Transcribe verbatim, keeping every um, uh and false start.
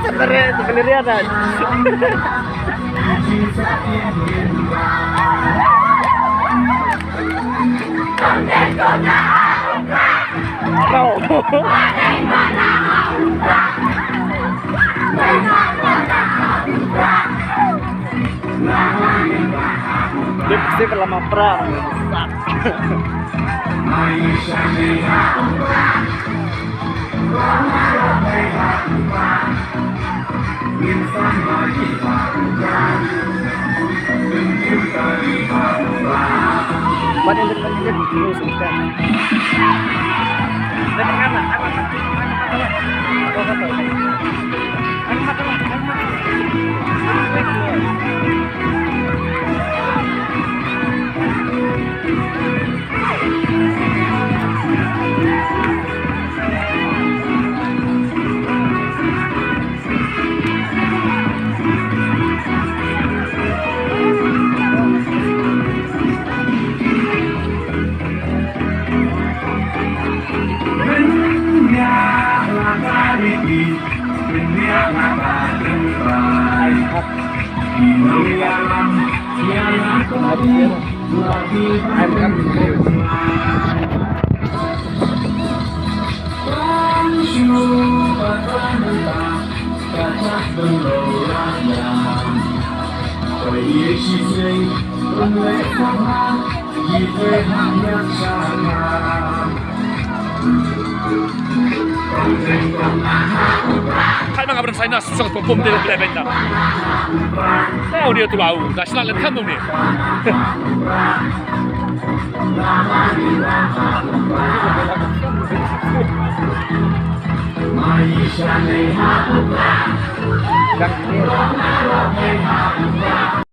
Sebenarnya, sebenarnya ada. Dia pasti berlama perang. Khai ma nga ban sign na song pom pom te le benda. Tau dia tu lau, dah sila len kan tu ni.